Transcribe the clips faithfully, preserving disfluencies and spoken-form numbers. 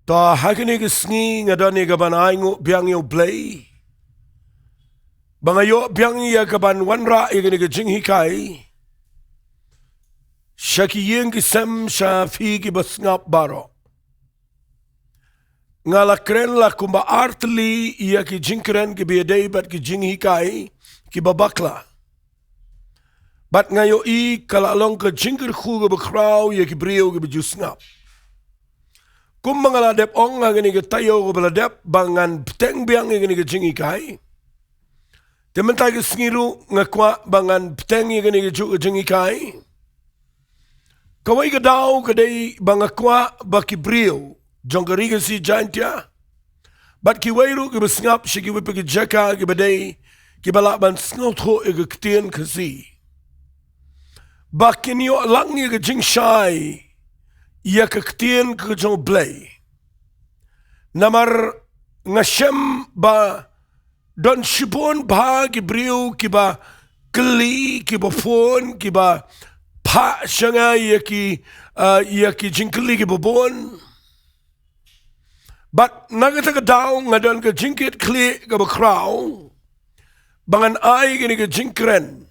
To, ha kane ka sngi nga don ïa ka ban ainguh biang ïa U Blei ba nga ïoh biang ïa ka ban wanrah ïa kane ka jinghikai sha ki ïing ki sem, sha phi ki ba sngap baroh. Nga la kren la kumba artylli ïa ki jingkren ki ba ïadei bad ki jinghikai ki ba bakla. Bad nga ïohi ka la long ka jingkyrkhu ka ba khraw ïa ki briew ki ba ju sngap. Kumba nga la dep ong ha kane ka taïew ka ba la dep ba ngan bteng biang ïa kane ka jinghikai, te mynta ka sngi ruh nga kwah ba ngan bteng ïa kane ka juh ka jinghikai. Kawei ka daw ka dei ba nga kwah ba ki briew jong ka Ri Khasi Jaintia bad kiwei ruh ki ba sngap sha kiwei pat ki jaka ki ba dei ki ba lah ban sngewthuh ïa ka ktien Khasi, ba kin ïoh lang ïa ka jingshai ïa ka ktien ka jong U Blei. Namar nga shem ba don shibun bha ki briew ki ba kylli, ki ba phone, ki ba phah sha nga ïa ki, ah, ïa ki jingkylli ki ba bun. Bad na kata ka daw nga don ka jingkitkhlieh ka ba khraw ba ngan ai kane ka jingkren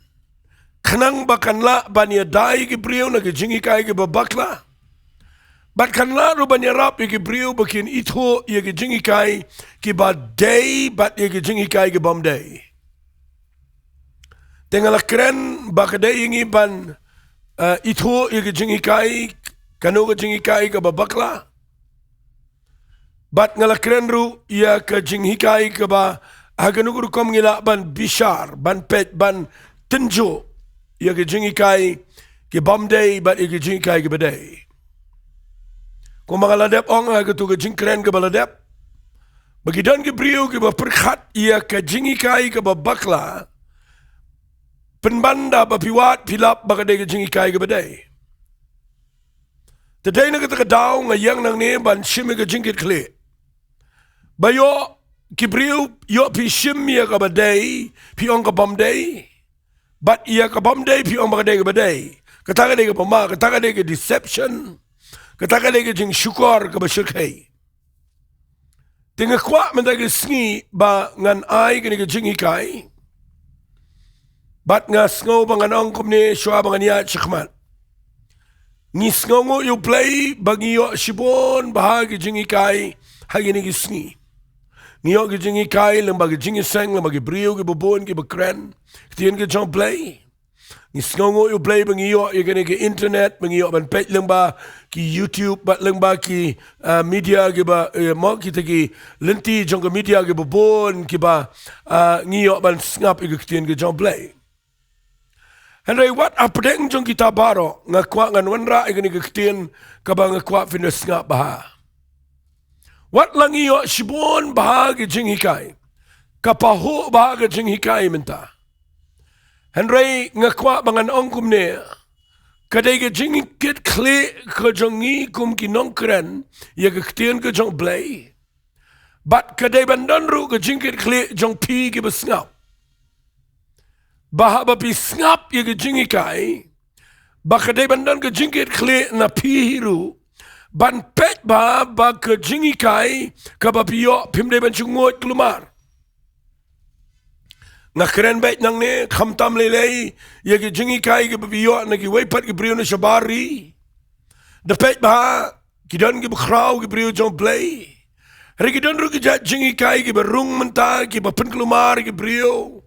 khnang ba kan lah ban ïada ïa ki briew na ki jinghikai ki ba bakla. Bad kan lah ruh ban ïarap ïa ki briew ba kin ithuh ïa ki jinghikai ki ba dei bad ïa ki jinghikai ki bym dei. Te nga la kren ba ka dei ïa ngi ban, eh, ithuh ïa ki jinghikai, kano ka jinghikai ka ba bakla. Bad nga la kren ruh ïa ka jinghikai ka ba ha kano ka rukom ngi lah ban bishar, ban peit, ban tynjuh ïa ka jinghikai ki bym dei bad ïa ka jinghikai ki ba dei. Kumba nga la dep ong ha katu ka jingkren ka ba la dep, ba ki don ki briew ki ba pyrkhat ïa ka jinghikai ka ba bakla pynban da ba phi wad phi lap ba ka dei ka jinghikai ka ba dei. Te dei na kata ka daw nga ïeng nangne ban shim ïa ka jingkitkhlieh. Ba ïoh ki briew, ïoh phi shim ïa ka ba dei phi ong ka bym dei, bad ïa ka bym dei phi ong ba ka dei ka ba dei. Kata ka dei ka ba ma, kata ka dei ka deception, kata ka dei ka jingshukor ka ba shyrkhei. Te nga kwah mynta ka sngi ba ngan ai kane ka jinghikai. Bad nga sngew ba ngan ong kumne shuwa ba ngan ïaid shakhmat. Ngi sngewnguh ïa U Blei ba ngi ïoh shibun bha ki jinghikai ha kine ki sngi. Ngi ïoh ki jinghikai lyngba ki jingïaseng, lyngba ki briew ki ba bun ki ba kren ktien ka jong U Blei. Ngi sngewnguh ïa U Blei ba ngi ïoh ïa kane ka internet, ba ngi ïoh ban peit lyngba ki YouTube bad lyngba ki, ah, media ki ba, eh, mo kita ki lynti jong ka media ki ba bun ki ba, ah, ngi ïoh ban sngap ïa ka ktien ka jong U Blei. Hynrei wat hapdeng jong kita baroh nga kwah ngan wanrah ïa kane ka ktien ka ba nga kwah phin da sngap bha. Wat la ngi ïoh shibun bha ki jinghikai, ka pahuh bha ka jinghikai mynta. Hynrei nga kwah ba ngan ong kumne, ka dei ka jingkitkhlieh ka jong ngi kum ki nongkren ïa ka ktien ka jong U Blei. Bad ka dei ban don ruh ka jingkitkhlieh jong phi ki ba sngap. Ba haba phi sngap ïa ka jinghikai, ba ka dei ban don ka jingkitkhlieh na phi hi ruh ban peit ba, ba ka jinghikai ka ba phi ïoh phim dei ban shu nguid kulmar. Nga kren beit nangne, khamtam lei lei ïa ka jinghikai ka ba phi ïoh na kiwei pat ki briew na shabar ri. Da peit ba ki don ki ba khraw ki briew jong U Blei. Hynrei ki don ruh ki jait jinghikai ki ba rung mynta, ki ba pynkulmar ki briew,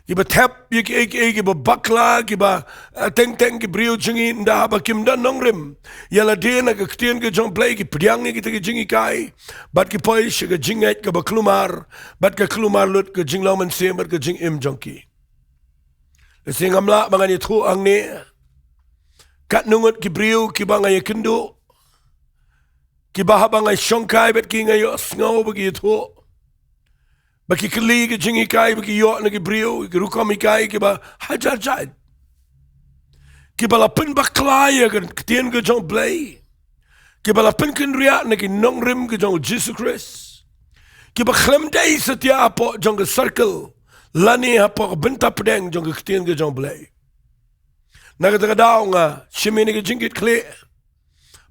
ki ba thep ïa kiei kiei, ki ba bakla, ki ba, eh, teng teng ki briew jong ngi, ynda haba kim don nongrim ïa lade na ka ktien ka jong U Blei, ki pdiang ïa kita ki jinghikai bad ki poi sha ka jingngeit ka ba kulmar, bad ka kulmar lut ka jinglong mynsiem bad ka jingim jong ki. Lehse ngam lah ba ngan ïathuh hangne katno ngut ki briew ki ba nga ïakynduh, ki ba haba nga shongkai bad ki nga ïohsngew ba ki ïathuh, ba ki kylli ka jinghikai ba ki ïoh na ki briew, ki rukom hikai ki ba hajar jait, ki ba la pynbakla ïa ka ktien ka jong U Blei, ki ba la pynkynriah na ki nongrim ka jong U Jisu Khrist, ki ba khlem dei satia hapoh jong ka circle lane hapoh ka bynta pdeng jong ka ktien ka jong U Blei. Na kata ka daw nga shim ïa kane ka jingkitkhlieh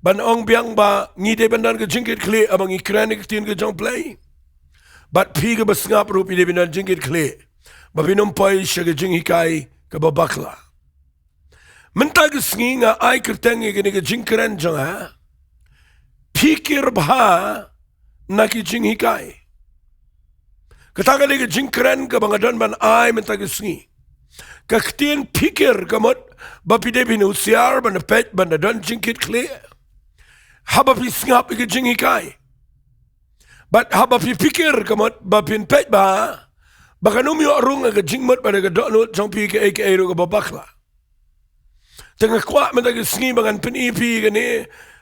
ban ong biang ba ngi dei ban don ka jingkitkhlieh haba ngi kren ïa ka ktien ka jong U Blei. Bad phi kaba sngap ruh phi dei ban don jingkitkhlieh ba phin ym poi sha ka jinghikai kaba bakla. Mynta ka sngi nga ai kyrteng ïa kane ka jingkren jong nga, Phikir Bha na ki Jinghikai. Kata ka dei ka jingkren kaba nga don ban ai mynta ka sngi. Ka ktien phikir ka mut ba phi dei ban husiar, ban peit, ban don jingkitkhlieh haba phi sngap ïa ka jinghikai. Bad haba phi phikir ka mut ba phin peit bha ba kan ym ïoh rung ïa ka jingmut bad ïa ka dohnud jong phi kaei kaei ruh kaba bakla. Te nga kwah mynta ka sngi ba ngan pyni ïa phi kane,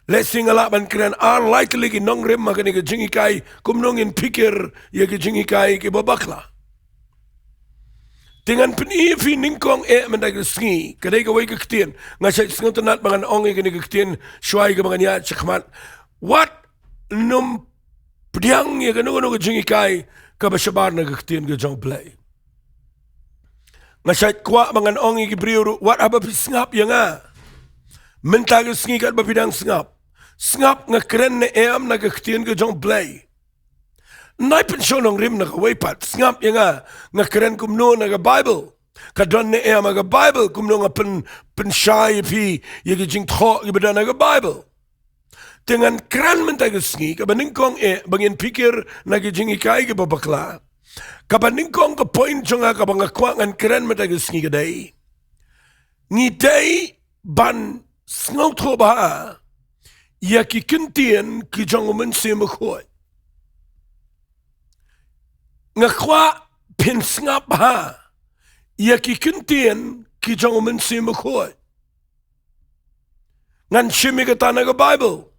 lehse nga lah ban kren ar lai tylli ki nongrim ha kane ka jinghikai, kumno ngin phikir ïa ka jinghikai kaba bakla. Te ngan pyni ïa phi nyngkong eh mynta ka sngi, ka dei kawei ka ktien. Nga shait sngewtynnat ba ngan ong ïa kane ka ktien shuwa ïa kaba ngan ïaid shakhmat. Wat nym pdiang ïa kano kano ka jinghikai kaba shabar na ka ktien ka jong U Blei. Nga shait kwah ba ngan ong ïa ki briew ruh, wat haba phi sngap ïa nga mynta ka sngi, katba phi dang sngap, sngap nga kren ne em na ka ktien ka jong U Blei. Nai pynshoh nongrim na kawei pat, sngap ïa nga, nga kren kumno na ka Baibl. Ka don ne em ha ka Baibl, kumno nga pyn, pynshai ïa phi ïa ki jingthoh kiba don ha ka Baibl. Te ngan kren mynta ka sngi, kaba nyngkong eh ba ngin phikir na ki jinghikai kiba bakla. Kaba nyngkong ka point jong nga kaba nga kwah ngan kren mynta ka sngi ka dei, ngi dei ban sngewthuh bha ïa ki ktien ki jong U Mynsiem Bakhuid. Nga kwah phin sngap bha ïa ki ktien ki jong U Mynsiem Bakhuid. Ngan shim ïa kata na ka Baibl.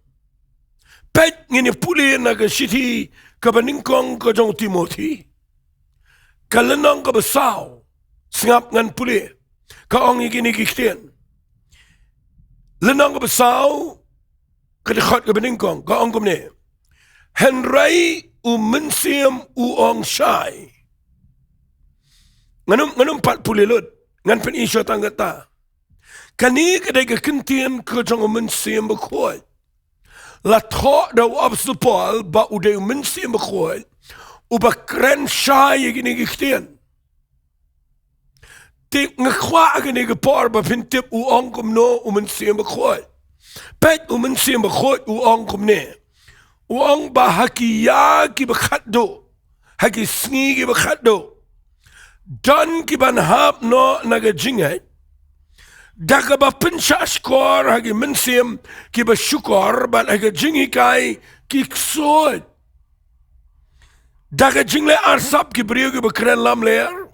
Peit, ngin ïa pule na ka shithi kaba nyngkong ka jong u Timothi, ka lynnong kaba saw. Sngap, ngan pule. Ka ong ïa kine ki ktien. Lynnong kaba saw, ka dkhot kaba nyngkong, ka ong kumne: Hynrei U Mynsiem u ong shai. Ngan ym, ngan ym pat pule lut, ngan pyni shuwa tang kata. Kane ka dei ka ktien ka jong U Mynsiem Bakhuid. La thoh da u Apostol Paul ba u dei U Mynsiem Bakhuid uba kren shai ïa kine ki ktien. Te nga kwah ha kane ka por ba phin tip u ong kumno U Mynsiem Bakhuid. Peit, U Mynsiem Bakhuid u ong kumne. U ong ba ha ki ïa kiba khatduh, ha ki sngi kiba khatduh, don ki ban hap noh na ka jingngeit da kaba pynshah shkor ha ki mynsiem kiba shukor bad ha ka jinghikai ki ksuid. Da ka jingleh arsap ki briew kiba kren lamler,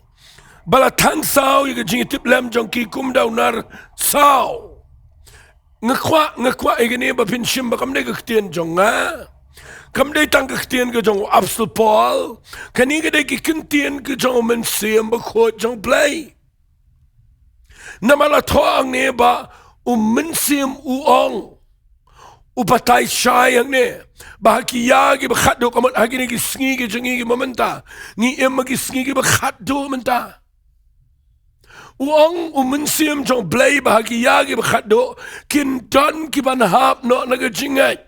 ba la thang saw ïa ka jingïatiplem jong ki kum da u nar saw. Nga kwah, nga kwah ïa kane ba phin shim ba kam dei ka ktien jong nga. Kam dei tang ka ktien ka jong u Apostol Paul. Kane ka dei ki ktien ka jong U Mynsiem Bakhuid jong U Blei. Namar la thoh hangne ba U Mynsiem u ong, u batai shai hangne, ba ha ki ïa kiba khatduh, ka mut ha kine ki sngi ki jong ngi kiba mynta, ngi im ha ki sngi kiba khatduh mynta. U ong U Mynsiem jong U Blei ba ha ki ïa kiba khatduh kin don ki ban hap noh na ka jingngeit.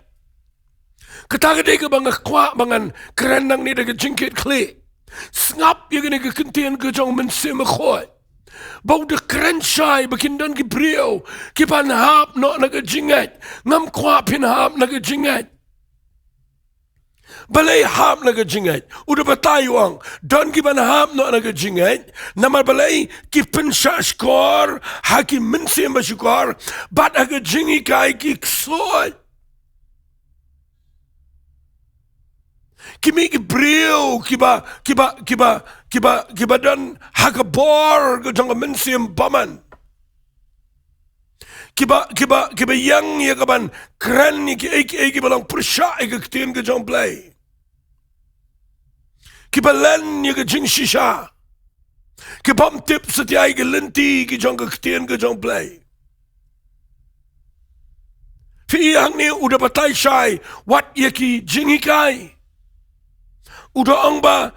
Kata ka dei kaba nga kwah ba ngan kren nangne da ka jingkitkhlieh. Sngap ïa kane ka ktien ka jong U Mynsiem Bakhuid, ba u da kren shai ba kin don ki briew ki ban hap noh na ka jingngeit. Ngam kwah phin hap na ka jingngeit. Balei hap na ka jingngeit? U da batai u ong, don ki ban hap noh na ka jingngeit. Namar balei? Ki pynshah shkor ha ki mynsiem ba shukor bad ha ka jinghikai ki ksuid. Ki mih ki briew kiba, kiba, kiba, kiba, kiba don ha ka bor ka jong ka mynsiem bymman. Kiba, kiba, kiba ïeng ïa ka ban kren ïa kiei kiei kiba long pyrshah ïa ka ktien ka jong U Blei. Kiba len ïa ka jingshisha. Ki bym tip satia ïa ki lynti ki jong ka ktien ka jong U Blei. Phi i hangne u da batai shai wat ïa ki jinghikai. U da ong ba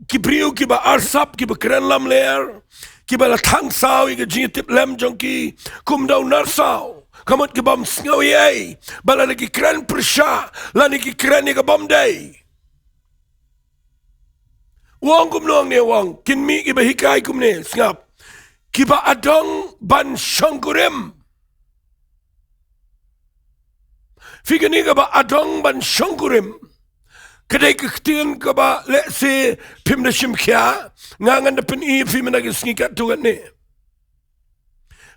ki briew kiba arsap, kiba kren lamler, kiba la thang saw ïa ka jingïatiplem jong ki kum da u nar saw. Ka mut ki bym sngew ei ei, ba lada ki kren pyrshah, lane ki kren ïa ka bym dei. U ong kumno hangne, u ong, kin mih kiba hikai kumne, sngap. Kiba adong ban shongkurim. Phi, kane kaba adong ban shongkurim, ka dei ka ktien kaba lehse phim da shim khia, nga ngan da pyni ïa phi mynta ki sngi katto katne.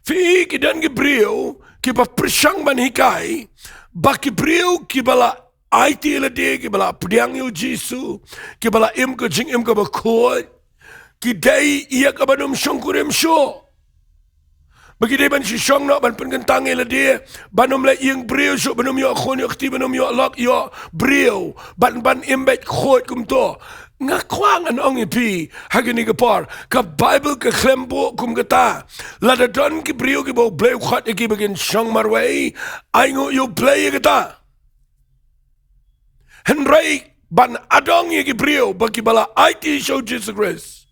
Phi, ki don ki briew kiba pyrshang ban hikai ba ki briew kiba la aiti ïa lade, kiba la pdiang ïa u Jisu, kiba la im ka jingim kaba khuid, ki dei ïa ka ban ym shongkurim shuh. Ba ki dei ban shu shong noh ban pynkyntang ïa lade, ban ym leit ïing briew shuh, ban ym ïoh khun ïoh kti, ban ym ïoh lok ïoh briew, ban, ban im beit khuid kumto. Nga kwah ngan ong ïa phi ha kane ka por, ka Baibl ka khlem buh kum kata. Lada don ki briew kiba U Blei u khot ïa ki ba kin shong marwei, ainguh ïa U Blei ïa kata. Hynrei ban adong ïa ki briew ba kiba la aiti sha u Jisu Khrist,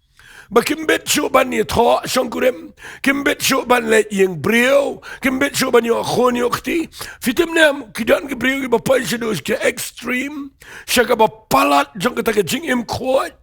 ba kim bit shuh ban ïathoh shongkurim, kim bit shuh ban leit ïing briew, kim bit shuh ban ïoh khun ïoh kti. Phi tip ne em, ki don ki briew kiba poi shaduh sha ka extreme, sha kaba palat jong kata ka jingim khuid.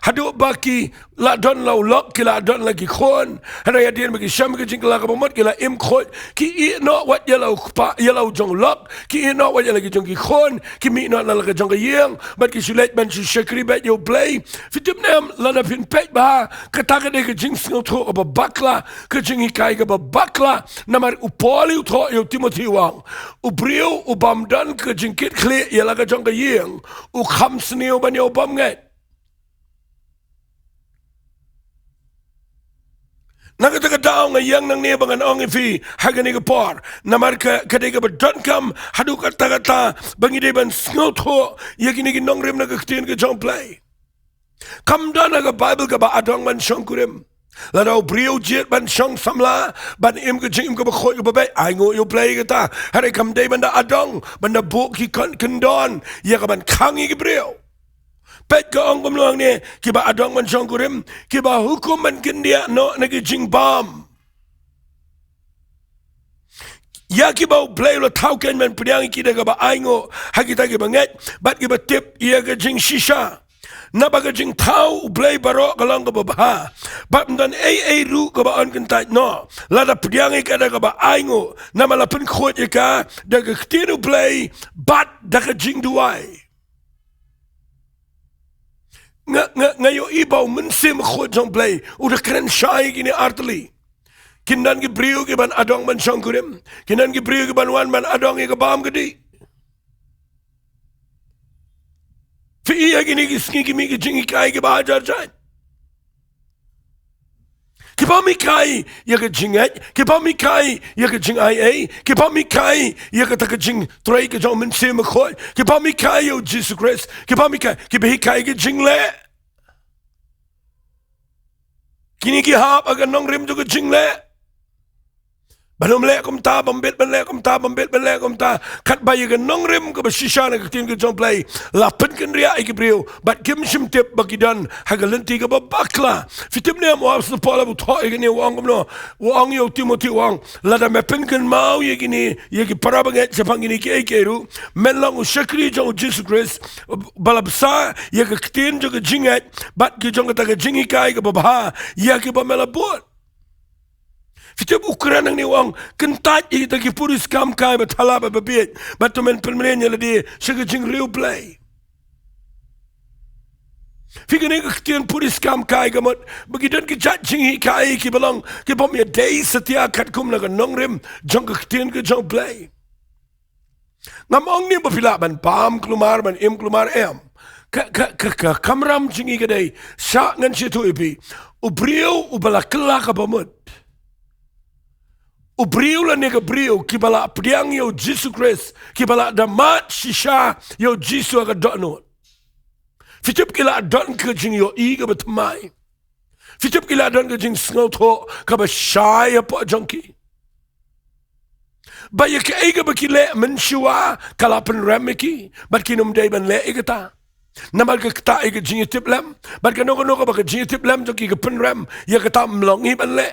Haduh ba ki la don la u lok, ki la don la ki khun. Hynrei hadien ba ki shem ka jingkylla kaba mut, ki la im khuid, ki ïeh noh wat ïa la u kpa, ïa la u jong u lok, ki ïeh noh wat ïa la ki jong ki khun, ki mih noh na la ka jong ka ïing, bad ki shu leit ban shu shakri beit ïa U Blei. Phi tip ne em, lada phin peit bha, kata ka dei ka jingsngewthuh kaba bakla, ka jinghikai kaba bakla. Namar u Paul u thoh ïa u Timothi u ong, u briew u bym don ka jingkitkhlieh ïa la ka jong ka ïing, u kham sniew ban ïa u bymngeit. Na kata ka daw nga ïeng nangne ba ngan ong ïa phi ha kane ka por. Namar ka, ka dei kaba donkam haduh katta katta ba ngi dei ban sngewthuh ïa kine ki nongrim na ka ktien ka jong U Blei. Kam don ha ka Baibl kaba adong ban shongkurim. Lada u briew u jied ban shong samla, ban im ka jingim kaba khuid kaba beit, ainguh ïa U Blei ïa kata. Hynrei kam dei ban da adong, ban da buh ki kyndon ïa ka ban khang ïa ki briew. Peit ka ong kumno hangne, kiba adong ban shongkurim, kiba hukum ban kyndiah noh na ki jingbam. Ïa kiba U Blei u la thaw keiñ ban pdiang ïa ki da kaba ainguh ha kita kiba ngeit bad kiba tip ïa ka jingshisha. Naba ka jingthaw U Blei baroh ka long kaba bha, bad ym don ei ei ruh kaba yn kyntait noh lada pdiang ïa ka da kaba ainguh, naba la pynkhuid ïa ka da ka ktien U Blei bad da ka jingduwai. Nga, nga, nga ïohi ba U Mynsiem Bakhuid jong U Blei u da kren shai ïa kine artylli. Kin don ki briew ki ban adong ban shongkurim. Kin don ki briew ki ban wan ban adong ïa ka bam ka dih. Phi i ha kine ki sngi ki mih ki jinghikai kiba hajar jait. Ki bym hikai ïa ka jingngeit, ki bym hikai ïa ka jingai ei, ki bym hikai ïa kata ka jingtrei ka jong U Mynsiem Bakhuid, ki bym hikai ïa U Jisu Khrist, ki bym hikai, kiba hikai ka jingleh. Kine ki hap ha ka nongrim jong ka jingleh. Ban ym leh kumta, bym bit ban leh kumta, bym bit ban leh kumta. Katba ïa ka nongrim kaba shisha na ka ktien ka jong U Blei la pynkynriah ïa ki briew bad kim shym tip ba ki don ha ka lynti kaba bakla. Phi tip ne em, u Apostol Paul u thoh ïa kine, u ong kumno? U ong ïa u Timothi, u ong, lada me pynkynmaw ïa kine, ïa ki para bangeit shaphang kine kiei kiei ruh, men long u shakri jong U Jisu Khrist, ba la bsa ïa ka ktien jong ka jingngeit bad ka jong kata ka jinghikai kaba bha ïa kiba me la bud. Phi tip, u kren nangne, u ong, kyntait ïa kita ki puriskam kai ba thala bad ba bieit, bad to men pynmlien ïa lade sha ka jingriewblei. Phi, kane ka ktien puriskam kai ka mut ba ki don ki jait jinghikai kiba long ki bym ïadei satia katkum na ka nongrim jong ka ktien ka jong U Blei. Ngam ong ne ba phi lah ban bam kulmar, ban im kulmar, em. Ka, ka, ka, ka kamram jong ngi ka dei, shah ngan shah ïathuh ïa phi. U briew uba la kylla kaba mut, u briew lane ka briew kiba la pdiang ïa U Jisu Khrist, kiba la da mad shisha ïa U Jisu ha ka dohnud, phi tip, ki la don ka jingïohi kaba thymmai. Phi tip, ki la don ka jingsngewthuh kaba shai hapoh jong ki, ba ïa kaei kaba ki leh mynshuwa ka la pynrem ïa ki, bad kin ym dei ban leh ïa kata. Namar ka ktah ïa ka jingïatiplem, bad kano kano kaba ka jingïatiplem jong ki ka pynrem, ïa kata ym long hi ban leh.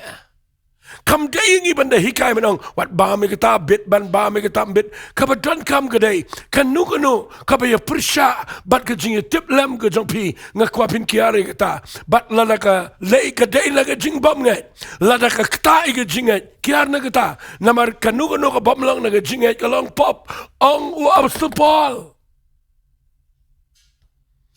Kam dei ïa ngi ban da hikai ban ong, wat bam ïa kata bit, ban bam ïa kata bit. Kaba donkam ka dei, kano kano kaba ïa pyrshah bad ka jingïatiplem ka jong phi, nga kwah phin kiar ïa kata. Bad lada ka lei ka dei na ka jingbymngeit, lada ka ktah ïa ka jingngeit, kiar na kata. Namar kano kano ka bym long na ka jingngeit ka long pop, ong u Apostol Paul.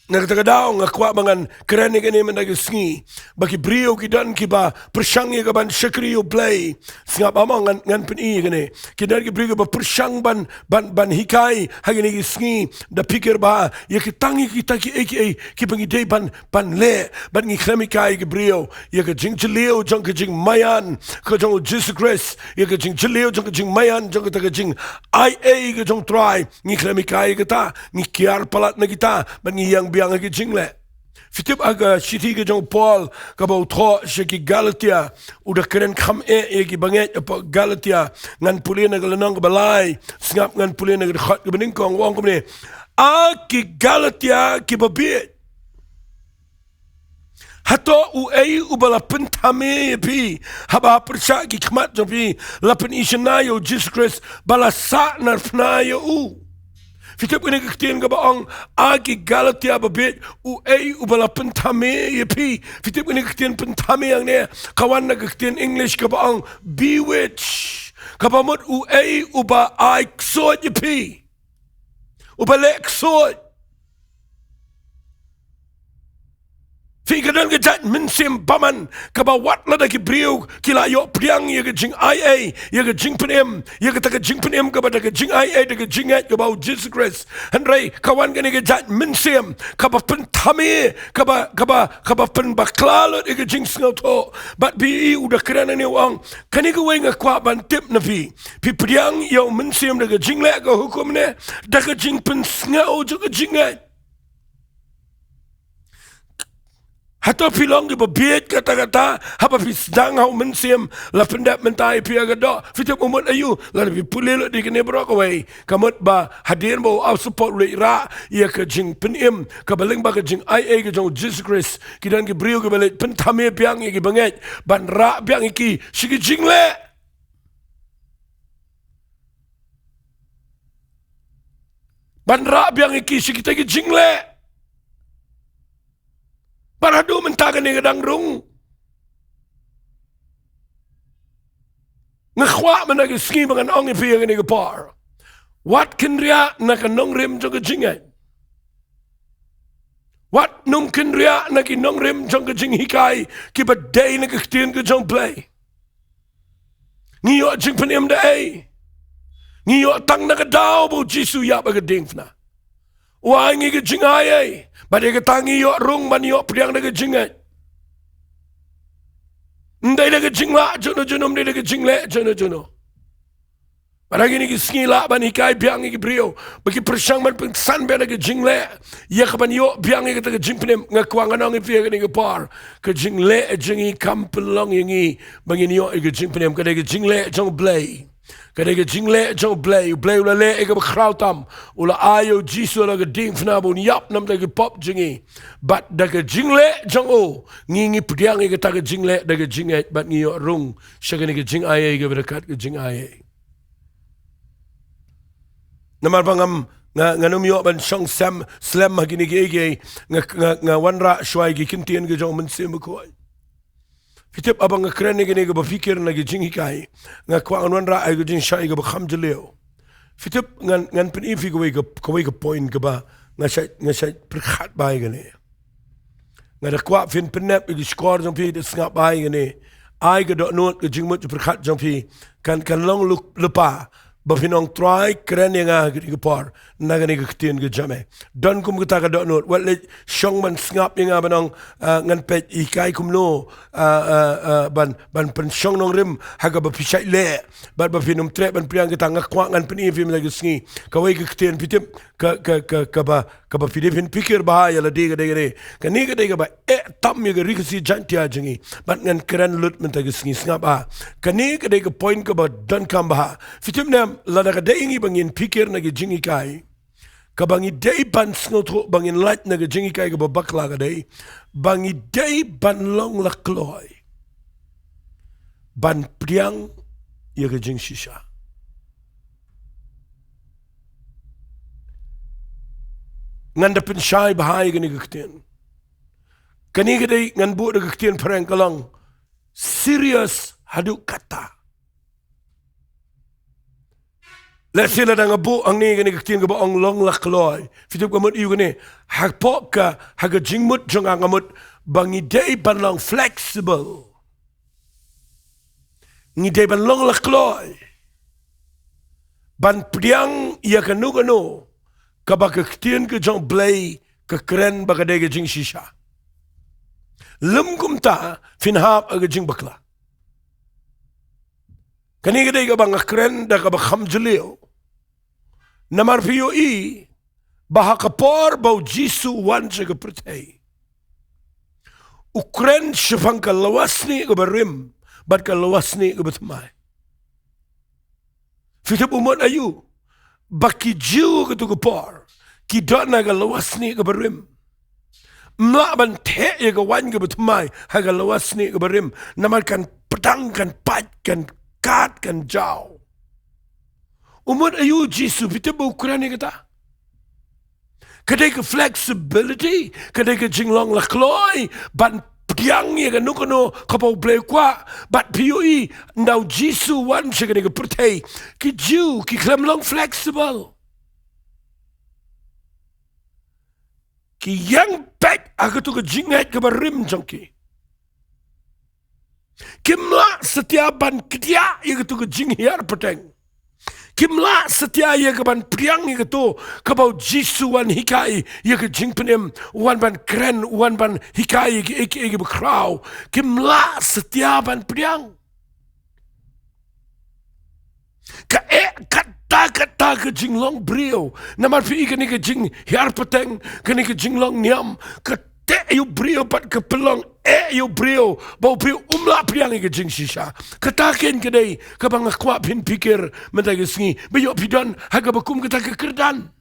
Na kata ka daw nga kwah ba ngan kren ïa kane mynta ka sngi, ba ki briew ki don kiba pyrshang ïa ka ban shakri ïa U Blei. Sngap, amo ngan, ngan pyni ïa kane. Ki don ki briew kiba pyrshang ban, ban, ban hikai ha kine ki sngi, da pyrkhat ba ïa ki tang ïa kita kiei kiei kiba ngi dei ban, ban leh, bad ngi khlem hikai ïa ki briew ïa ka jingjylliew jong ka jingmaïan ka jong U Jisu Khrist, ïa ka jingjylliew jong ka jingmaïan jong kata ka jingai ei ka jong U Trai. Ngi khlem hikai ïa kata, ngi kiar palat na kita, bad ngi ïeng biang ha ki jingleh. Phi tip ha ka shithi ka jong u Paul kaba u thoh sha ki Galatia, u da kren kham eh ïa ki bangeit hapoh Galatia. Ngan pule na ka lynnong kaba lai, sngap, ngan pule na ka dkhot kaba nyngkong, u ong kumne: A ki Galatia kiba bieit, hato uei uba la pynthame ïa phi, haba ha pyrshah ki khmat jong phi la pyni shynna ïa U Jisu Khrist, ba la sahnarphna ïa u? Phi tip kane ka ktien kaba ong, a ki Galatia ba bieit, uei uba la pynthame ïa phi? Phi tip kane ka ktien pynthame hangne, ka wan na ka ktien English kaba ong bewitch, kaba mut uei uba ai ksuid ïa phi, uba leh ksuid. Phi, ka don ka jait mynsiem bymman kaba wat lada ki briew ki la ïoh pdiang ïa ka jingai ei, ïa ka jingpynim, ïa kata ka jingpynim kaba da ka jingai ei, da ka jingngeit kaba ha U Jisu Khrist. Hynrei ka wan kane ka jait mynsiem kaba pynthame, kaba, kaba, kaba pynbakla lut ïa ka jingsngewthuh. Bad phi i u da kren hangne, u ong, kane kawei nga kwah ban tip na phi. Phi pdiang ïa u Mynsiem da ka jingleh ka hukum ne da ka jingpynsngew jong ka jingngeit? Hato phi long kiba bieit katta katta haba phi sdang ha u Mynsiem, la pyndep mynta ïa phi ha ka doh? Phi tip u mut aïu? Lada phi pule lut ïa kane baroh kawei, ka mut ba hadien ba u Apostol Paul u leit rah ïa ka jingpynim kaba lyngba ka jingai ei ka jong U Jisu Khrist, ki don ki briew kiba leit pynthame biang ïa ki bangeit ban rah biang ïa ki sha ki jingleh. Ban rah biang ïa ki sha kita ki jingleh. Bad haduh mynta kane ka dang rung. Nga kwah mynta ka sngi ba ngan ong ïa phi ha kane ka por, wat kynriah na ka nongrim jong ka jingngeit. Wat nym kynriah na ki nongrim jong ka jinghikai kiba dei na ka ktien ka jong U Blei. Ngi ïoh jingpynim da ei? Ngi ïoh tang na ka daw ba U Jisu u ïap ha ka diengphna. U ai ngi ka jingai ei, bad ïa kata ngi ïoh rung ban ïoh pdiang da ka jingngeit. Ym dei da ka jinglah jong no jong no, ym dei da ka jingleh jong no jong no. Bad ha kine ki sngi lah ban hikai biang ïa ki briew ba ki pyrshang ban pynksan biang da ka jingleh ïa ka ban ïoh biang ïa kata ka jingpynim. Nga kwah ngan ong ïa phi ha kane ka por, ka jingleh jong ngi kam pynlong ïa ngi ba ngin ïoh ïa ka jingpynim. Ka dei ka jingleh jong U Blei. Ka dei ka jingleh jong U Blei. U Blei u la leh ïa kaba khraw tam. U la ai ïa U Jisu ha ka diengphna ba un ïap namar ki pop jong ngi. Bad da ka jingleh jong u, ngi, ngi pdiang ïa kata ka jingleh da ka jingngeit bad ngi ïoh rung sha kane ka jingai ei kaba ryngkat ka jingai ei. Namar ba ngam, nga, nga nym ïoh ban shong sem, slem ha kine kiei kiei, nga, nga, nga wanrah shuwa ïa ki ktien ka jong U Mynsiem Bakhuid. Phi tip, haba nga kren ïa kine kiba pyrkhat na ki jinghikai, nga kwah ngan wanrah ïa ka jingshai kaba kham jylliew. Phi tip, ngan, ngan pyni ïa phi kawei ka, kawei ka point kaba nga shait, nga shait pyrkhat bha ïa kane. Nga da kwah phin pynnep ïa ki shkor jong phi, da sngap bha ïa kane. Ai ka dohnud, ka jingmut jingpyrkhat jong phi kan, kan long lypa ba phin ong, Trai, kren ïa nga ha kane ka por na kane ka ktien ka jong me. Don kum kata ka dohnud, wat leit shong ban sngap ïa nga ban ong, ah, ngan peit hikai kumno, ah, ah, ah, ban, ban pynshong nongrim ha kaba phi shait leh bad ba phin ym treh ban pdiang. Kata nga kwah ngan pyni ïa phi mynta ka sngi. Kawei ka ktien, phi tip, ka, ka, ka, kaba, kaba phi dei phin pyrkhat bha ïa lade ka dei, ka dei, kane ka dei kaba eh tam ïa ka Ri Khasi Jaiñtia jong ngi. Bad ngan kren lut mynta ka sngi, sngap bha. Kane ka dei ka point kaba donkam bha. Phi tip ne em, lada ka dei ïa ngi ba ngin pyrkhat na ki jinghikai, kaba ngi dei ban sngewthuh, ba ngin lait na ka jinghikai kaba bakla, ka dei ba ngi dei ban long la kloi. ban pdiang ïa ka jingshisha. Ngan da pynshai bha ïa kane ka ktien. Kane ka dei ngan buh da ka ktien phareng ka long serious haduh katta. Lehse lada nga buh hangne kane ka ktien kaba ong long la kloi. Phi tip ka mut ïa u kane. Hapoh ka, ha ka jingmut jong nga nga mut ba ngi dei ban long flexible. Ngi dei ban long la kloi ban pdiang ïa kano kano kaba ka ktien ka jong Blei ka kren ba ka dei ka jingshisha. Lym kumta phin hap ha ka jingbakla. Kane ka dei kaba nga kren da kaba kham jylliew. Namar phi ïohi ba ha ka por ba u Jisu u wan sha ka pyrthei, u kren shaphang ka lawasnieh kaba rim bad ka lawasnieh kaba thymmai. Phi tip u mut aïu? Ba ki Jiw kato ka por ki don ha ka lawasnieh kaba rim. Ym lah ban theh ïa ka waiñ kaba thymmai ha ka lawasnieh kaba rim, namar kan pdang, kan pait, kan kad, kan jaw. U mut aïu u Jisu? Phi tip ba u kren ïa kata? Ka dei ka flexibility, ka dei ka jinglong la kloi ban pdiang ïa kano kano kaba u Blei u kwah. Bad phi ïohi, ynda u Jisu u wan sha kane ka pyrthei, ki Jiw ki khlem long flexible. Ki ïeng beit ha kato ka jingngeit kaba rim jong ki. Kim lah satia ban kdiah ïa kato ka jinghiar pateng. Kim lah satia ïa ka ban pdiang ïa kato kaba u Jisu u wan hikai ïa ka jingpynim, u wan ban kren, u wan ban hikai ïa kiei kiei kiba khraw. Kim lah satia ban pdiang. Ka eh katta katta ka jinglong briew. Namar phi i kane ka jinghiar pateng, kane ka jinglong niam, ka teh ïa u briew bad ka pynlong eh ïa u briew, ba u briew um lah pdiang ïa ka jingshisha. Kata keiñ ka dei kaba nga kwah phin pyrkhat mynta ka sngi. Ba ïoh phi don ha kaba kum kata ka kyrdan.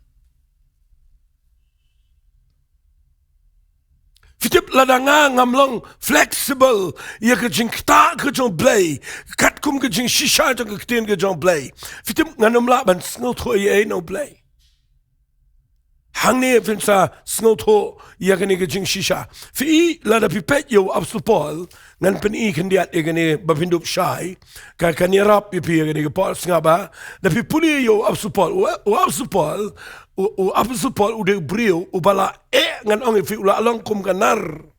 Phi tip, lada nga ngam long flexible ïa ka jingktah ka jong Blei, katkum ka jingshisha jong ka ktien ka jong Blei, phi tip, ngan ym lah ban sngewthuh ei ei na u Blei. Hangne phin sa sngewthuh ïa kane ka jingshisha. Phi i, lada phi peit ïa u Apostol Paul, ngan pyni khyndiat ïa kane ba phin dup shai, ka, kan ïarap ïa phi ïa kane ka por, sngap ba. Da phi pule ïa u Apostol Paul, u, u Apostol Paul, u, u Apostol Paul u dei u briew uba la eh, ngan ong ïa phi, u la long kum ka nar.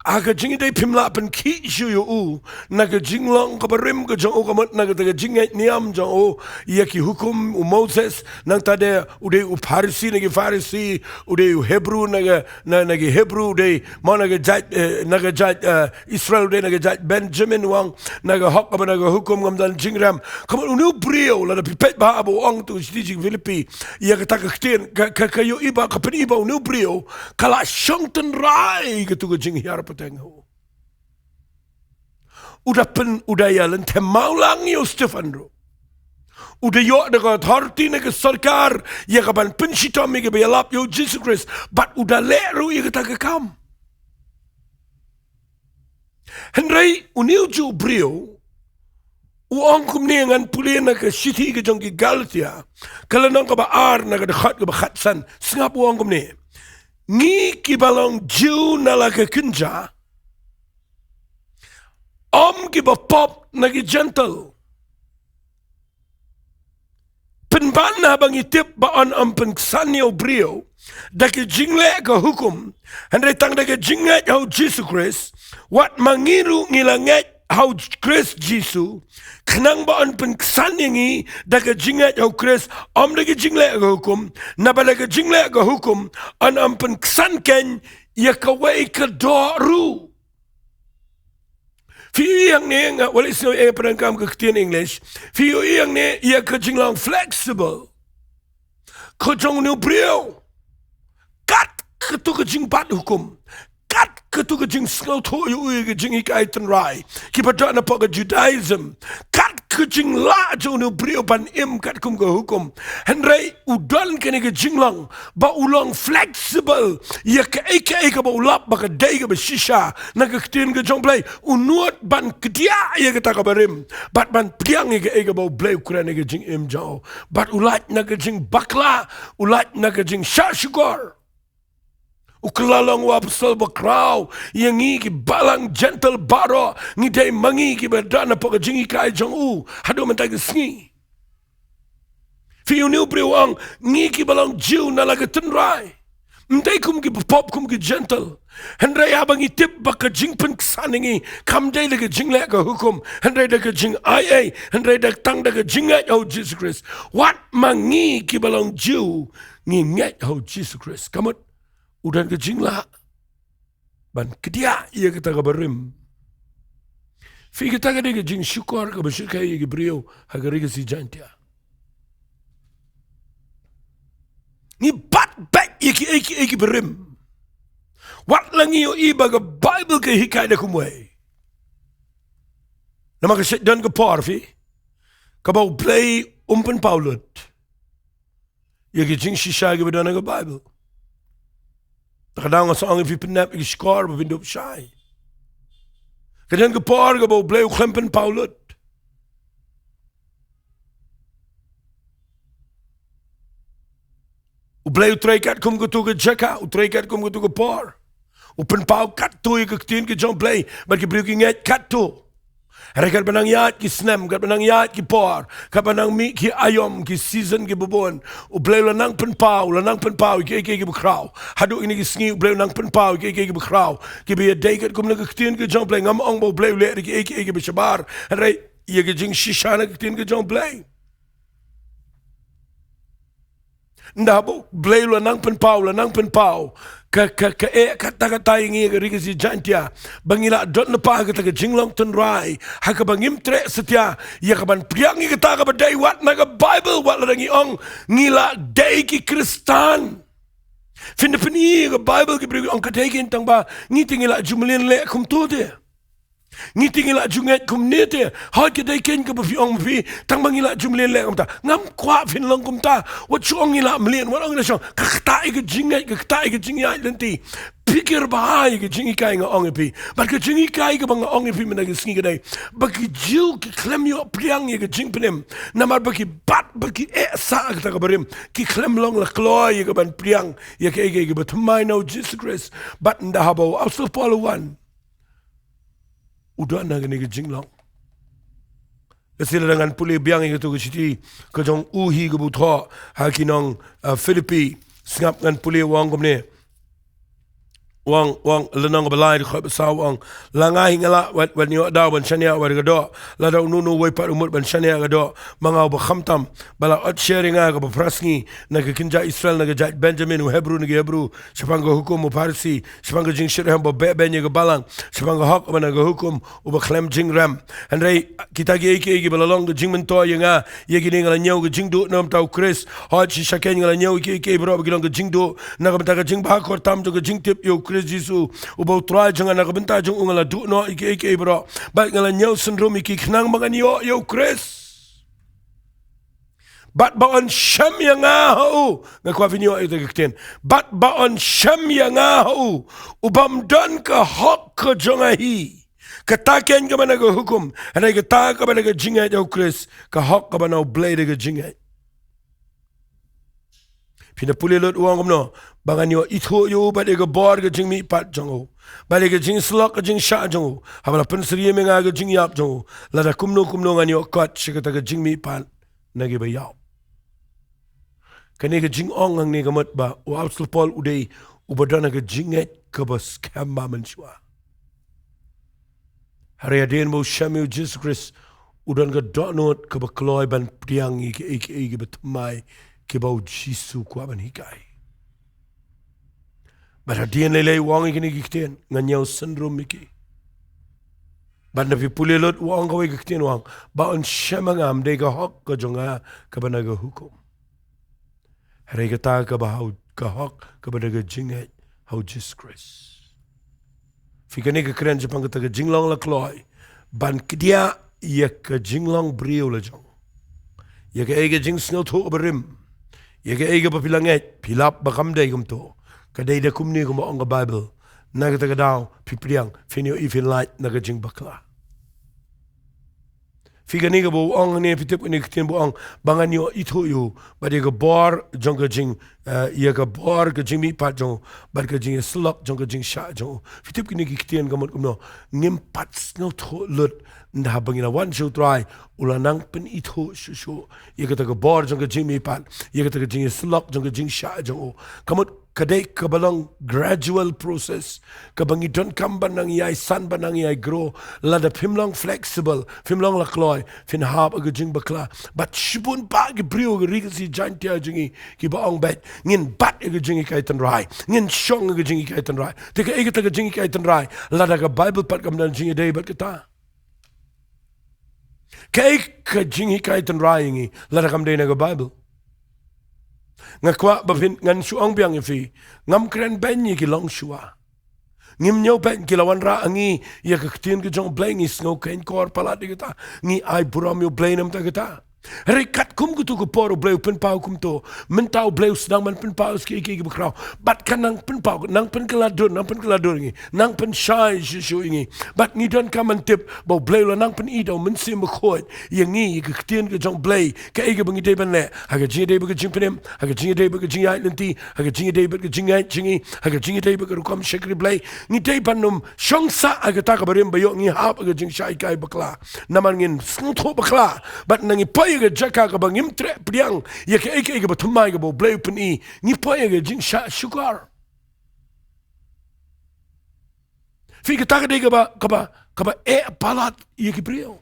Ha ka jingïadei phim lah pynkhih shuh ïa u na ka jinglong kaba rim ka jong u, ka mut na kata ka jingngeit niam jong u ïa ki hukum u Moses, nangta de u dei u Pharisi na ki Pharisi, u dei u Hebru na ka, na, na ki Hebru, u dei mo na ka jait, eh, na ka jait, eh, Israel, u dei na ka jait Benjamin, u ong na ka hok kaba na ka hukum ngam don jingrem. Ka mut une u briew, lada phi peit bha ba u ong tu shithi jong ki Philippi ïa kata ka ktien, ka, ka, ka ïohi ba, ka pyni ba une u briew ka la shong tynrai kato ka jinghiar pateng ha u. U da pyn, u da ïalynthem mawlang ïa u Stephan ruh. U da ïoh da ka authority na ka sorkar ïa ka ban pynshitom ïa kiba ïalap ïa u Jisu Khrist, bad u da leh ruh ïa kata ka kam. Hynrei une u juh briew u ong kumne, ngan pule na ka shithi ka jong ki Galatia, ka lynnong kaba ar, na ka dkhot kaba khatsan. Sngap, u ong kumne: Ngi kiba long Jiw na la ka kynja, ym kiba pop na ki Jentil. Pynban haba ngi tip ba yn ym pynksan ïa u briew da ki jingleh ka hukum, hynrei tang da ka jingngeit ha u Jisu Khrist, wat ma ngi ruh ngi la ngeit ha u Khrist Jisu, khnang ba yn pynksan ïa ngi da ka jingngeit ha u Khrist, ym da ka jingleh ka hukum, naba da ka jingleh ka hukum yn ym pynksan keiñ ïa kawei ka doh ruh. Phi ïohi hangne, nga, wat leh sngew ïa pyrshang kam ka ktien English. Phi ïohi hangne ïa ka jinglong flexible ka jong une u briew. Kat kato ka jingbat hukum, kat kato ka jingsngewthuh ïa u, ïa ka jinghikai tynrai, kiba don hapoh ka Judaism, kat ka jinglah jong u briew ban im katkum ka hukum. Hynrei u don kane ka jinglong ba u long flexible ïa kaei kaei kaba u lap ba ka dei kaba shisha na ka ktien ka jong U Blei. U nud ban kdiah ïa kata kaba rim bad ban pdiang ïa kaei kaba U Blei u kren ïa ka jingim jong u. Bad u lait na ka jingbakla, u lait na ka jingshahshukor. U kylla long u apostol bakhraw ïa ngi ki balang Jentil baroh, ngi dei ma ngi kiba don hapoh ka jinghikai jong u haduh mynta ka sngi. Phi, une u briew u ong, ngi kiba long Jiw na la ka tynrai, ym dei kum kiba pop kum ki Jentil. Hynrei haba ngi tip ba ka jingpynksan ïa ngi kam dei da ka jingleh ka hukum, hynrei da ka jingaiei, hynrei da tang da ka jingngeit ha U Jisu Khrist. Wat ma ngi kiba long Jiw ngi ngeit ha U Jisu Khrist, ka mut u don ka jinglah ban kdiah ïa kata kaba rim. Phi, kata ka dei ka jingshukor kaba shyrkhei ïa ki briew ha ka Ri Khasi Jaiñtia. Ngi bat beit ïa kiei kiei kiba rim. Wat la ngi ïohi ba ka Baibl ka hikai da kumwei. Namar ka shait don ka por, phi, kaba U Blei um pynpaw lut ïa ki jingshisha kiba don ha ka Baibl. Te ka daw nga sa ong ïa phi, pynnep ïa ki shkor ba phin dup shai. Ka don ka por kaba U Blei u khlem pynpaw lut. U Blei u trei katkum kato ka jaka, u trei katkum kato ka por. U pynpaw katto ïa ka ktien ka jong U Blei bad ki briew ki ngeit katto. Hynrei katba nang ïaid ki snem, katba nang ïaid ki por, katba nang mih ki aïom, ki season kiba bun, U Blei u la nang pynpaw, u la nang pynpaw ïa kiei kiei kiba khraw. Haduh kine ki sngi U Blei u nang pynpaw ïa kiei kiei kiba khraw, kiba ïadei katkum na ka ktien ka jong U Blei. Ngam ong ba U Blei u leh da kiei kiei kiba shabar, hynrei ïa ka jingshisha na ka ktien ka jong U Blei. Ynda haba U Blei u la nang pynpaw, u la nang pynpaw, ka, ka, ka eh katta katta ïa ngi ha ka Ri Khasi Jaiñtia ba ngi lah don lypa ha kata ka jinglong tynrai ha kaba ngim treh satia ïa ka ban pdiang ïa kata kaba dei wat na ka Baibl. Wat lada ngi ong ngi lah dei ki Khristan, phin da pyni ïa ka Baibl, ki briew ki ong ka dei keiñ, tangba ngi te ngi lah ju mlien leh kumto te. Ngi te ngi lah ju ngeit kumne te. Hooid, ka dei keiñ kaba phi ong ma phi, tangba ngi lah ju mlien leh kumta. Ngam kwah phin long kumta. Wat shu ong ngi lah mlien, wat ong ngi lah shong. Ka ktah ïa ka jingngeit, ka ktah ïa ka jingïaid lynti. Pyrkhat bha ïa ka jinghikai nga ong ïa phi. Bad ka jinghikai kaba nga ong ïa phi mynta ka sngi ka dei ba ki Jiw ki khlem ïoh pdiang ïa ka jingpynim, namar ba ki bat, ba ki eh sah ha kata kaba rim. Ki khlem long la kloi ïa ka ban pdiang ïa kaei kaei kaba thymmai na U Jisu Khrist. Bad ynda haba u Apostol Paul u wan, u don ha kane ka jinglong. Lehse lada ngan pule biang ïa kato ka shithi ka jong u hi kaba u thoh ha ki nong, ah, Philippi, sngap, ngan pule, u ong kumne. U ong, u ong, lynnong kaba lai, dkhot ba saw, u ong, la nga hi nga lah wat, wat ïoh daw ban shaniah wat ka doh. Lada uno uno uwei pat u mut ban shaniah ka doh, ma nga uba khamtam, ba la otsher ïa nga ha kaba phra sngi na ka kynja Israel, na ka jaid Benjamin, u Hebru na ki Hebru, shaphang ka hukum, u Pharisi shaphang ka jingshitrhem, ba beh beiñ ïa ka balang shaphang ka hok kaba na ka hukum, uba khlem jingrem. Hynrei kita kiei kiei kiba la long ka jingmyntoi ïa nga, ïa kine nga la ñiew ka jingduh na ka bynta U Khrist. Hooid, shisha keiñ nga la ñiew ïa kiei kiei baroh ba ki long ka jingduh na ka bynta ka jingbhakhor tam jong ka jingtip ïa U Khrist Jisu, uba U Trai jong nga. Na ka bynta jong u nga la duh noh ïa kiei kiei baroh, bad nga la ñiew synrum ïa ki, khnang ba ngan ïoh ïa U Khrist, bad ba un shem ïa nga ha u. Nga kwah phin ïoh ïa kata ka ktien. Bad ba un shem ïa nga ha u, u bym don ka hok ka jong nga hi, kata keiñ kaba na ka hukum, hynrei kata kaba na ka jingngeit ha U Khrist, ka hok kaba na U Blei da ka jingngeit. Phin da pule lut, u ong kumno? Ba ngan ïoh ithuh ïa u bad ïa ka bor ka jingmihpat jong u, bad ïa ka jingsyllok ka jingshah jong u, haba la pynsyriem ïa nga ha ka jingïap jong u, lada kumno kumno ngan ïoh kot sha kata ka jingmihpat na kiba ïap. Kane ka jingong hangne ka mut ba u Apostol Paul u dei uba don ha ka jingngeit kaba skhem bha mynshuwa. Hynrei hadien ba u shem ïa U Jisu Khrist, u don ka dohnud kaba kloi ban pdiang ïa kiei kiei kiba thymmai, kiba U Jisu u kwah ban hikai. Bad hadien lei lei u ong ïa kine ki ktien, nga ñiew synrum ïa ki. Bad ynda phi pule lut, u ong kawei ka ktien, u ong, ba un shem ïa nga, ym dei ka hok ka jong nga kaba na ka hukum, hynrei kata kaba ha u, ka hok kaba na ka jingngeit ha U Jisu Khrist. Phi, kane ka kren shaphang kata ka jinglong la kloi ban kdiah ïa ka jinglong briew la jong, ïa kaei ka jingsngewthuh barim, ïa kaei kaba phi la ngeit, phi lap ba kam dei kumto. Ka dei da kumne kumba ong ka Baibl. Na kata ka daw, phi pdiang, phin ïohi phin lait na ka jingbakla. Phi kane kaba u ong ne, phi tip kane ka ktien ba u ong, ba ngan ïoh ithuh ïa u bad ïa ka bor jong ka jing, eh, ïa ka bor ka jingmihpat jong u bad ka jingïasyllok jong ka jingshah jong u. Phi tip kine ki ktien ka mut kumno? Ngim pat sngewthuh lut, ynda haba ngi la wan sha u Trai, u la nang pynithuh shuh shuh ïa kata ka bor jong ka jingmihpat, ïa kata ka jingïasyllok jong ka jingshah jong u. Ka mut ka dei kaba long gradual process, kaba ngi donkam ban nang ïai san, ban nang ïai grow. Lada phim long flexible, phim long la kloi, phin hap ha ka jingbakla. Bad shibun bah ki briew ha ka ri Khasi Jaiñtia jong ngi, kiba ong beit, ngin bat ha ka jinghikai tynrai, ngin shong ha ka jinghikai tynrai. Te kaei kata ka jinghikai tynrai lada ka Baibl pat kam don jingïadei bad kata? Kaei ka jinghikai tynrai ïa ngi lada kam dei na ka Baibl? Nga kwah ba phin, ngan shu ong biang ïa phi, ngam kren beiñ ïa ki longshuwa. Ngim ñiew beiñ ki la wanrah ha ngi ïa ka ktien ka jong U Blei, ngi sngew khein kor palat ïa kata, ngi ai burom ïa U Blei namar kata. Hynrei katkum katu ka por U Blei u pynpaw kumto, mynta U Blei u sdang ban pynpaw ïa kiei kiei kiba khraw. Bad ka nang pynpaw, nang pynkylla dur, nang pynkylla dur ïa ngi, nang pynshai shuh shuh ïa ngi. Bad ngi donkam ban tip ba U Blei u la nang pyni da U Mynsiem Bakhuid ïa ngi ïa ka ktien ka jong U Blei, kaei kaba ngi dei ban leh ha ka jingïadei bad ka jingpynim, ha ka jingïadei bad ka jingïaid lynti, ha ka jingïadei bad ka jingngeit jong ngi, ha ka jingïadei bad ka rukom shakri Blei. Ngi dei ban ym shong sah ha kata kaba rim ba ïoh ngi hap ha ka jingshah hikai bakla. Namar ngin sngewthuh bakla bad nang ngi poi ha ka jaka kaba ngim treh pdiang ïa kaei kaei kaba thymmai kaba U Blei u pyni, ngi poi ha ka jingshah shukor. Phi, kata ka dei kaba, kaba, kaba eh palat ïa ki briew.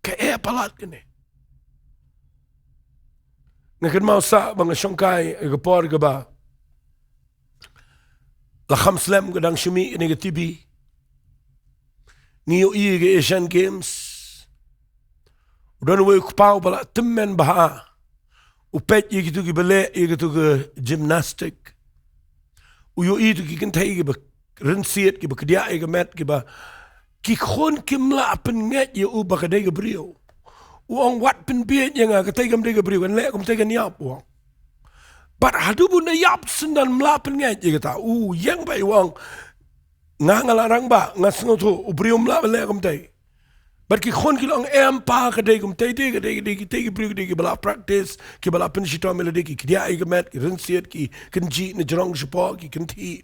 Ka eh palat kane. Nga kynmaw sah ba nga shongkai ha ka por kaba la kham slem ka dang shu mih kane ka T V. Ngi ïohi ka Asian Games. U don uwei u kpa uba la tymmen bha. U peit ïa kitu kiba leh ïa kitu ki gymnastic. U ïohi tu ki kynthei kiba rynsied, kiba kdiah ïa ka met, kiba, ki khun kim lah pynngeit ïa u ba ka dei ka briew. U ong, wat pynbieit ïa nga, katei kam dei ka briew, kan leh kumtei kan ïap, u ong. Bad haduh ba un da ïap syndon, ym lah pynngeit ïa kata. U ïeng bha, u ong, nga, nga la rangbah, nga sngewthuh, u briew um lah ban leh kumtei. Bad ki khun ki la ong, em pa, ka dei kumtei te, ka dei, ka dei, ka dei ki briew, ka dei kiba la practice, kiba la pynshitom ïa lade, ki kdiah ïa ka met, ki rynsied, ki kynjih na jrong shapoh, ki kynthih.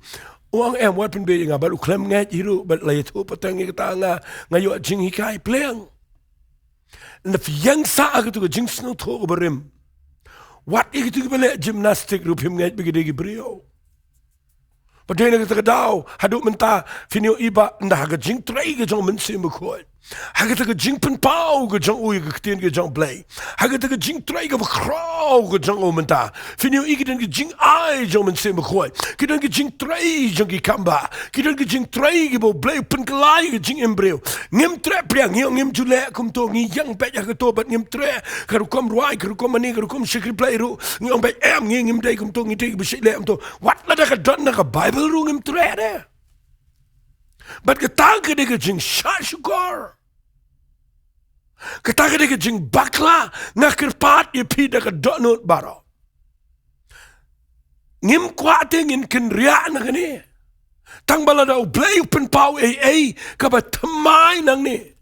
U ong, em, wat pynbieit ïa nga, bad u khlem ngeit hi ruh, bad la ïathuh pateng ïa kata, nga, nga ïoh jinghikai pleng. Ynda phi ïeng sah ha katu ka jingsngewthuh kaba rim, wat ïa kitu kiba leh gymnastic ruh phim ngeit ba ki dei ki briew. Bad dei na kata ka daw, haduh mynta phin ïohi ba ynda ha ka jingtrei ka jong U Mynsiem Bakhuid, ha kata ka jingpynpaw ka jong u ïa ka ktien ka jong U Blei, ha kata ka jingtrei kaba khraw ka jong u mynta, phin ïohi ki don ki jingai jong U Mynsiem Bakhuid, ki don ki jingtrei jong ki kam bah, ki don ki jingtrei kiba U Blei u pynkylla ïa ka jingim briew. Ngim treh pdiang, ngi ong ngim ju leh kumto, ngi ïeng beit ha kato bad ngim treh, ka rukom rwai, ka rukom mane, ka rukom shakri Blei ruh. Ngi ong beit, em, ngi ngim dei kumto, ngi dei kiba shait leh kumto. Wat lada ka don na ka Baibl ruh ngim treh de. Bad kata ka dei ka jingshah shukor. Kata ka dei ka jingbakla, nga kyrpad ïa phi da ka dohnud baroh. Ngim kwah te ngin kynriah na kane. Tang ba lada U Blei u pynpaw ei ei kaba thymmai nangne,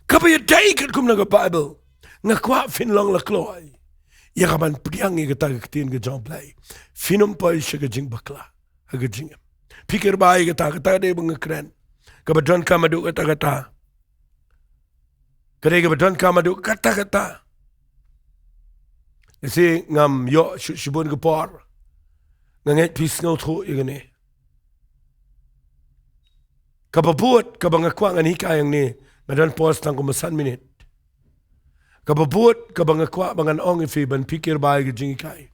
kaba ïadei katkum na ka Baibl, nga kwah phin long la kloi ïa ka ban pdiang ïa kata ka ktien ka jong U Blei. Phin ym poi sha ka jingbakla ha ka jingim. Phi kyrpad ïa kata, kata ka dei ba nga kren. Kaba donkam haduh katta katta. Ka dei kaba donkam haduh katta katta. Lehse ngam ïoh shu-, shibun ka por. Nga ngeit phi sngewthuh ïa kane. Kaba bud kaba nga kwah ngan hikai hangne, nga don por tang kumba san minit. Kaba bud kaba nga kwah ba ngan ong ïa phi ban pyrkhat ïa ka jinghikai.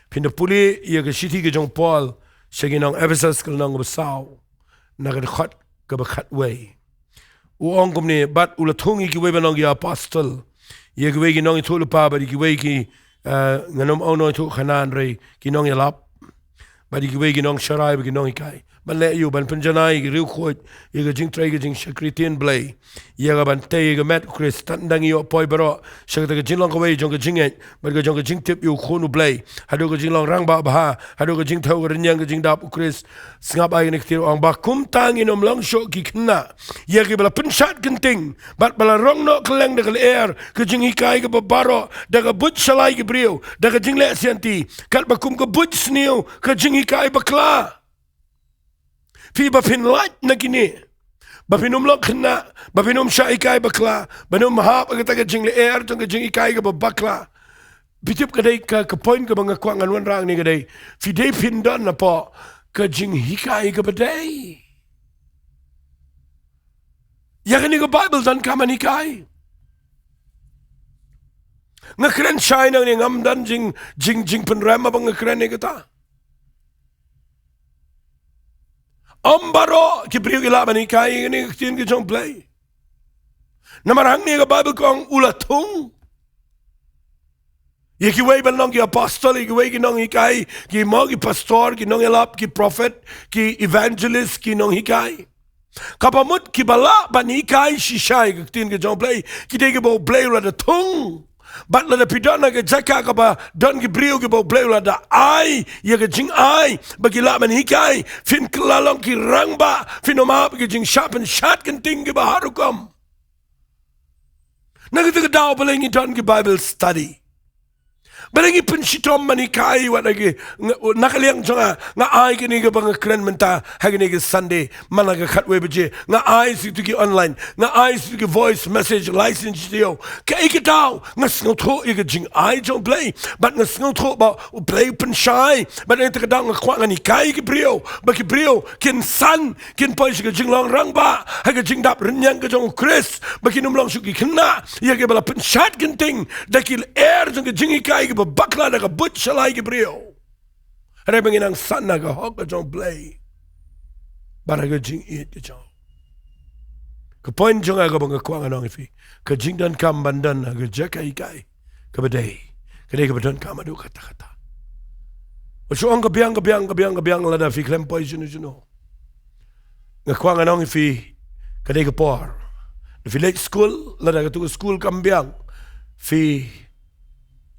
Phin da pule ïa ka shithi ka jong u Paul sha ki nong Ephesus, ka lynnong kaba saw, na ka dkhot kaba khatwei. U ong kumne: Bad u la thung ïa kiwei ban long ki apostol, ïa kiwei ki nongïathuhlypa, bad ïa kiwei ki, eh, ngan ym ong nongïathuhkhana hynrei ki nongïalap, bad ïa kiwei ki nongsharai bad ki nonghikai. Ban leh ïa u, ban pynjanai ïa ki riewkhuid ïa ka jingtrei ka jingshakri ktien Blei, ïa ka ban tei ïa ka met u Khrist. Tang da ngi ïoh poi baroh sha kata ka jinglong kawei jong ka jingngeit bad ka jong ka jingtip ïa u Khun u Blei, haduh ka jinglong rangbah bha, haduh ka jingthew ka rynïeng ka jingdap u Khrist. Sngap, ai kane ka ktien, ong ba kumta ngin ym long shuh ki khynnah ïa kiba la pynshad kynting bad ba la rong noh kylleng da ka lyer ka jinghikai kaba baroh, da ka buit shalai ki briew, da ka jingleh sianti, katba kum ka buit sniew ka jinghikai bakla. Phi, ba phin lait na kine, ba phin ym long khynnah, ba phin ym shah hikai bakla, ba phin ym hap ha kata ka jinglyer jong ka jinghikai kaba bakla. Phi tip, ka dei ka, ka point kaba nga kwah ngan wanrah hangne ka dei, phi dei phin don hapoh ka jinghikai kaba dei. Ïa kane ka Baibl donkam ban hikai. Nga kren shai nangne, ngam don jing, jing, jingpynrem haba nga kren ïa kata. Ym baroh ki briew ki lah ban hikai ïa kane ka ktien ka jong Blei. Namar hangne ka Baibl ka ong u la thung ïa kiwei ban long ki apostol, ïa kiwei ki nonghikai, ki mo, ki pastor, ki nongïalap, ki prophet, ki evangelist, ki nonghikai. Kaba mut kiba lah ban hikai shisha ïa ka ktien ka jong Blei, ki dei kiba u Blei u la da thung. Bad lada phi don ha ka jaka kaba don ki briew kiba u Blei u la da ai ïa ka jingai ba ki lah ban hikai, phin kylla long ki rangbah, phin ym hap ki jingshah pynshad kynting kiba har rukom. Na kata ka daw, balei ngi don ki Bible study? Balei ngi pynshitom ban hikai? Wat na ki, nga, na ka liang jong nga, nga ai kine kiba nga kren mynta ha kine ki Sunday man la ka khatwei baje, nga ai sha kito ki online, nga ai sha kito ki voice message, lai sien sha kito. Kaei ka daw? Nga sngewthuh ïa ka jingai jong Blei, bad nga sngewthuh ba u Blei u pynshai, bad na kata ka daw nga kwah ngan hikai ki briew, ba ki briew kin san, kin poi sha ka jinglong rangbah ha ka jingdap rynïeng ka jong u Khrist, ba kin ym long shuh ki khynnah ïa kiba la pynshad kynting da ki lyer jong ka jinghikai kiba bakla, da ka buit shalai ki briew. Hynrei ba ngin nang san ha ka hok ka jong Blei bad ha ka jingïeit ka jong. Ka point jong nga kaba nga kwah ngan ong ïa phi, ka jingdonkam ban don ha ka jaka hikai kaba dei, ka dei kaba donkam haduh katta katta. Wat shu ong ka biang, ka biang, ka biang, ka biang lada phi khlem poi shano shano. Nga kwah ngan ong ïa phi, ka dei ka por. Lada phi leit skul, lada katu ka skul kam biang, phi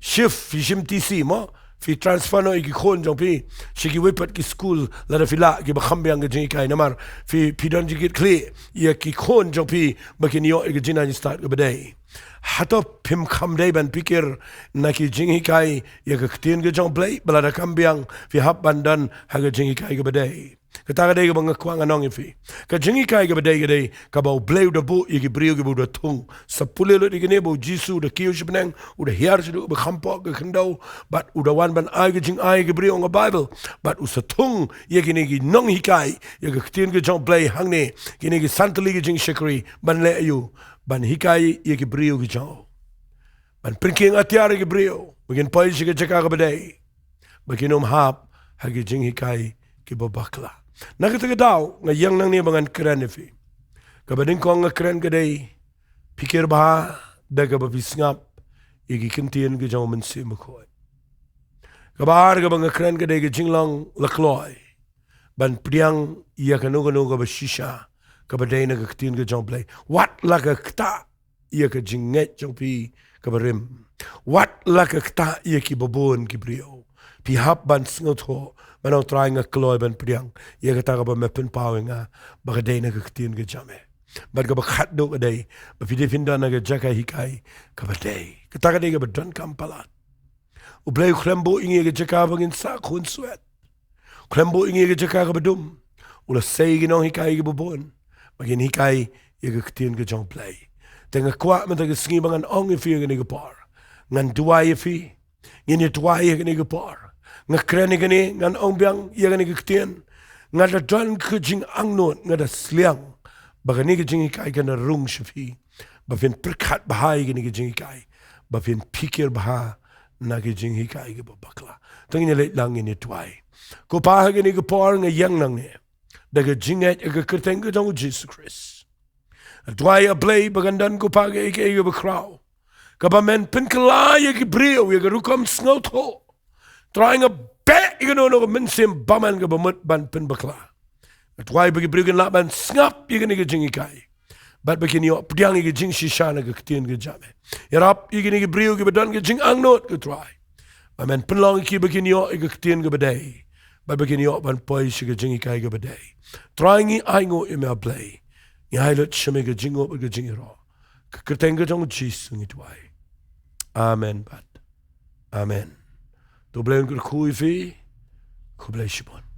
shift, phi shim T C mo, phi transfer noh ïa ki khun jong phi sha kiwei pat ki skul, lada phi lah, kiba kham biang ka jinghikai. Namar phi, phi don jingkitkhlieh ïa ki khun jong phi ba kin ïoh ïa ka jingnang jingstad kaba dei. Hato phim kham dei ban pyrkhat na ki jinghikai ïa ka ktien ka jong Blei, ba lada kam biang phi hap ban don ha ka jinghikai kaba dei? Kata ka dei kaba nga kwah ngan ong ïa phi. Ka jinghikai kaba dei ka dei kaba u Blei u da buh ïa ki briew kiba u da thung. Sa pule lut ïa kine ba u Jisu u da kiew sha bneng, u da hiar shaduh ba kham pok ka khyndew, bad u da wan ban ai ka jingai ïa ki briew, ong ka Baibl. Bad u sa thung ïa kine ki nonghikai ïa ka ktien ka jong Blei hangne, kine ki san tylli ki jingshakri, ban leh aïu? Ban hikai ïa ki briew ki jong u, ban pynkieng atiar ïa ki briew ba kin poi sha ka jaka kaba dei, ba kin ym hap ha ki jinghikai kiba bakla. Na kata ka daw nga ïeng nangne ba ngan kren ïa phi. Kaba nyngkong nga kren ka dei, pyrkhat bha da kaba phi sngap ïa ki ktien ki jong u Mynsiem Bakhuid. Kaba ar kaba nga kren ka dei ka jinglong la kloi ban pdiang ïa kano kano kaba shisha kaba dei na ka ktien ka jong Blei. Wat la ka ktah ïa ka jingngeit jong phi kaba rim. Wat la ka ktah ïa kiba bun ki briew. Phi hap ban sngewthuh, ban ong, Trai, nga kloi ban pdiang ïa kata kaba me pynpaw ïa nga ba ka dei na ka ktien ka jong me. Bad kaba khatduh ka dei ba phi dei phin don ha ka jaka hikai kaba dei. Kata ka dei kaba donkam palat. U Blei u khlem buh ïa ngi ha ka jaka ba ngin sah khun swet. U khlem buh ïa ngi ha ka jaka kaba dum. U la sei ïa ki nonghikai kiba bun ba kin hikai ïa ka ktien ka jong Blei. Te nga kwah mynta ka sngi ba ngan ong ïa phi ha kane ka por. Ngan duwai ïa phi. Ngin ïa duwai ha kane ka por. Nga kren ïa kane, ngan ong biang ïa kane ka ktien. Nga da don ka jingangnud, nga da sliang ba kane ka jinghikai kan da rung sha phi, ba phin pyrkhat bha ïa kane ka jinghikai, ba phin pyrkhat bha na ka jinghikai kaba bakla. To ngin ïa leit lang, ngin ïa duwai. Ko Pa, ha kane ka por nga ïeng nangne da ka jingngeit ha ka kyrteng ka jong u Jisu Khrist. Duwai, A Blei, ba kan don, ko Pa, kaei kaei kaba khraw, kaba men pynkylla ïa ki briew ïa ka rukom sngewthuh. Trai, nga beh ïa kano kano ka mynsiem bymman kaba mut ban pynbakla. Trai, ba ki briew kin lah ban sngap ïa kane ka jinghikai, bad ba kin ïoh pdiang ïa ka jingshisha na ka ktien ka jong me. Ïarap ïa kine ki briew kiba don ka jingangnud, ko Trai, ba men pynlong ïa ki ba kin ïoh ïa ka ktien kaba dei, bad ba kin ïoh ban poi sha ka jinghikai kaba dei. Trai, ngi ainguh ïa me, A Blei. Ngi ai lut sha me ka jingngop bad ka jingïaroh. Ka kyrteng ka jong U Jisu ngi duwai. Amen bad amen. To U Blei un kyrkhu ïa phi. Khublei shibun.